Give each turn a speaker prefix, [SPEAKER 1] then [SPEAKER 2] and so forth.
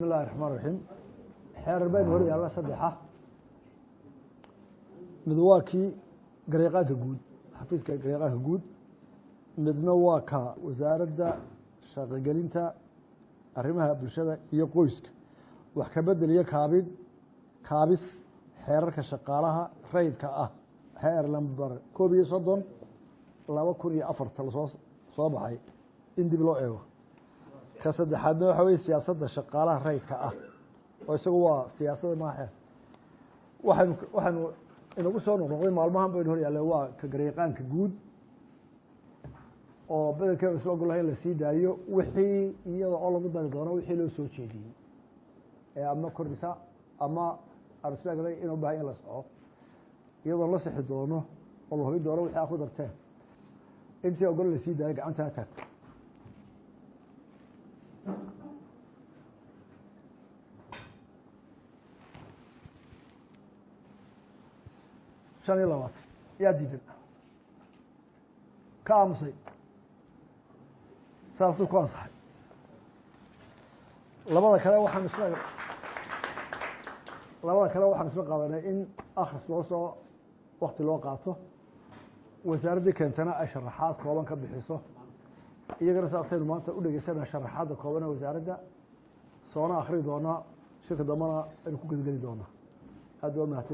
[SPEAKER 1] Bismillahi raxmaan raxiim. Xeerar baynu hor yaalla saddexa. Mid waa kii garyaqaanka guud, xafiiska garyaqaanka guud. Midna waa ka Wasaaradda Shaqogelinta, Arrimaha Bulshada iyo Qoyska, wax ka bedel iyo kaabid kaabis xeerarka shaqaalaha rayidka ah, xeer lambar 31/2004 lasoo soo baxay in dib loo eego. Ka saddexaadna waxa weye siyaasadda shaqaalaha rayidka ah, oo isagu waa siyaasadda maa xeer. Waxaynu inagu soo noqnoqday maalmahan baynu hor yaalleen waa ka garyaqaanka guud, oo bedelkeenu isla ogolahay in la sii daayo wixii iyada oo lagu dari doono wixii loo soo jeediyey ee ama kordhisa ama arsiagday inuu bahay in la soco, iyadoo la sixi doono oo la hubin doono wixii aa ku darteen. Intii ogol la sii daayo gacantaa taagto. 25 yaa diidan, ka aamusay, saasuu ku ansaxay. Labada kale waxaan isla qaadanay in akhris loo soo wakti loo qaato, wasaaraddii keentana ay sharaxaad kooban ka bixiso. Iyagana saasaynu maanta u dhegeysana sharaxaadda kooban ee wasaaradda, soona akhri doonaa, shirka dambana aynu ku gedgeli doonaa. Aad waa mahadsan.